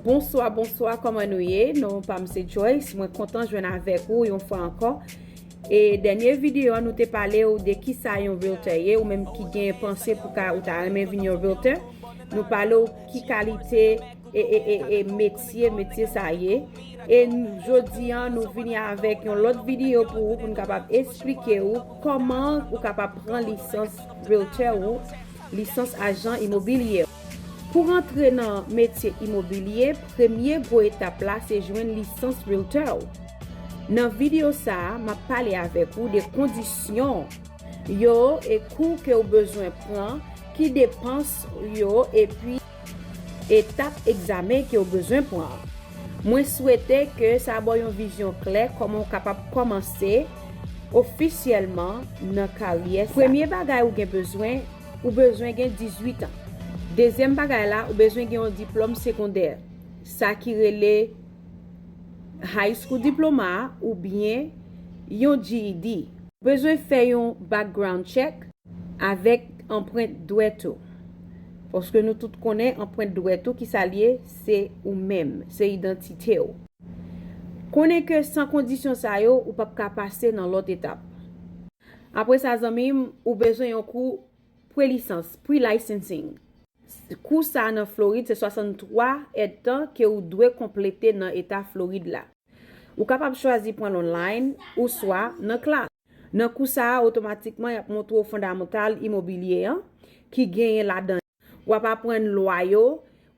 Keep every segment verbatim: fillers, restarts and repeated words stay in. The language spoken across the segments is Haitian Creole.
Bonswa, bonswa, kòman nou ye? Non pa m se Joyce, mwen kontan jwenn avèk ou yon fwa ankò. E dènye videyo an, nou te pale w de kisa yon realtor ye, ou menm ki gen panse pou ka ou ta renmen vin yon realtor. Nou pale w ki kalite e, e, e, e metye, metye sa ye. E n- jodi an, nou vini avèk yon lòt videyo pou ou, pou n kapab esplike ou kòman ou kapab pran lisans realtor ou, lisans ajan imobilye. Pou rantre nan metye imobilye, premye gwo etap la se jwenn lisans realtor ou. Nan videyo sa a, m ap pale avèk ou de kondisyon yo e kou ke w bezwen pran, ki depans yo, epi etap egzamen ke w bezwen pran. Mwen swete ke sa ba w yon vizyon klè kòman w kapab kòmanse ofisyèlman nan karyè sa. Premye bagay ou gen bezwen, ou bezwen gen dizuit an. Dezyèm bagay la, ou bezwen gen yon diplòm segondè, sa ki rele high school diploma oubyen yon G E D. Ou bezwen fè yon background check avèk anprent dwèt ou. Paske nou tout konnen anprent dwèt ou, kisa l ye, se ou menm, se idantite w. Konnen ke san kondisyon sa yo, ou p ap ka pase nan lòt etap. Apre sa, zanmi m, ou bezwen yon kou pre-lisans, pre-licensing. Kou sa a nan Florid, se swasanntwa èdtan ke ou dwe konplete nan eta Florid la. Ou kapab chwazi pran l online ouswa nan klas. Nan kou sa a, otomatikman, y ap montre w fondamantal imobilye an ki genyen ladan. W ap aprann lwa yo,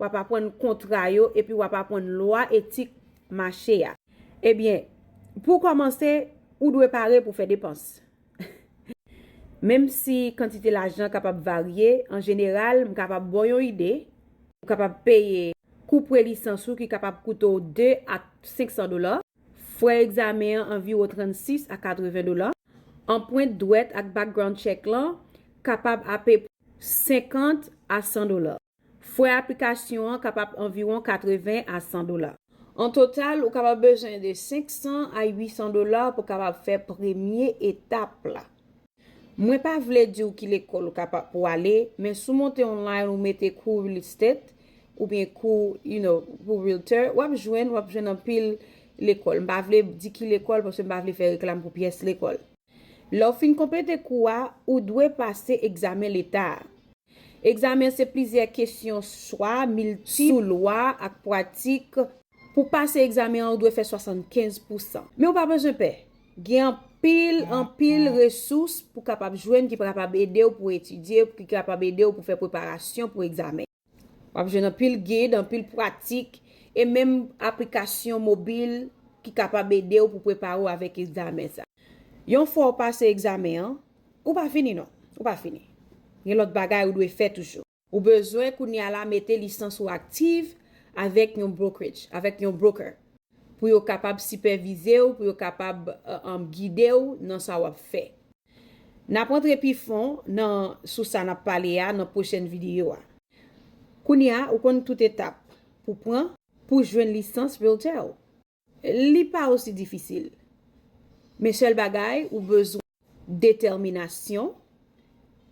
w ap aprann kontra yo, epi w ap aprann lwa etik mache a. Ebyen, pou kòmanse, ou dwe pare pou fè depans. Menm si kantite lajan kapab varye, an jeneral, m kapab ba w yon ide. Ou kapab peye kou pre-lisans ou ki kapab koute w de a senk san dola. Frè egzamen an anviwon trannsis a katreven dola. Anprent dwèt ak background check lan kapab ape senkant a san dola. Frè aplikasyon an kapab anviwon katreven a san dola. An total, ou kapab bezwen de senk san a uit san dola pou kapab fè premye etap la. Mwen pa vle di w ki lekòl ou kapab pou ale, men si w monte online ou mete kou real estate oubyen kou, you know, pou realtor, w ap jwenn, w ap jwenn anpil lekòl. M pa vle di ki lekòl paske m pa vle fè reklam pou pyès lekòl. Lè w fin konplete kou a, ou dwe pase egzamen leta a. Egzamen se plizyè kesyon chwa miltip sou lwa ak pratik. Pou pase egzamen an, ou dwe fè swasannkenz pousan. Men ou pa bezwen pè. Gen anpil, anpil resous pou kapab jwenn ki kapab ede w pou etidye, ki kapab ede w pou fè preparasyon pou egzamen. W ap jwenn anpil gid, anpil pratik, e menm aplikasyon mobil ki kapab ede w pou prepare w avèk egzamen sa. Yon fwa w pase egzamen an, ou pa fini non, ou pa fini. Gen lòt bagay ou dwe fè toujou. Ou bezwen kounye a la mete lisans ou aktif avèk yon brokerage, avèk yon broker, pou yo kapab sipèvize w, pou yo kapab uh, um, gide w nan sa w ap fè. N ap antre pi fon nan sou sa n ap pale a nan pwochèn videyo a. Kounye a, ou konn tout etap pou pran pou jwenn lisans realtor ou. Li pa osi difisil. Men sèl bagay, ou bezwen detèminasyon,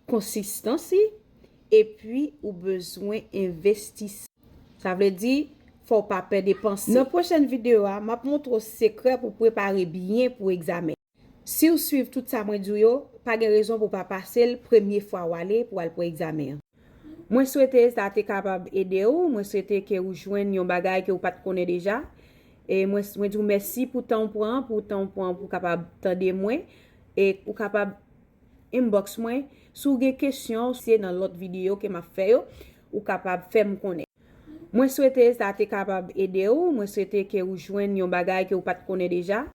konsistansi, epi ou bezwen envestisman. Sa vle di, fò w pa pè depanse. Nan pwochèn videyo a, m ap montre w sekrè pou prepare byen pou egzamen. Si w swiv tout sa mwen di w yo, pa gen rezon pou w pa pase l premye fwa w ale pou w al pran egzamen an. Mwen swete sa te kapab ede w, mwen swete ke ou jwenn yon bagay ke ou pa t konnen deja. E mwen, mwen di w mèsi pou tan w pran, pou tan w pran pou w kapab tande mwen. E ou kapab inbox mwen. Si w gen kesyon, se nan lòt videyo ke m ap fè yo, ou kapab fè m konnen. Mwen swete sa te kapab ede w, mwen swete ke ou jwenn yon bagay ke ou pa t konnen deja.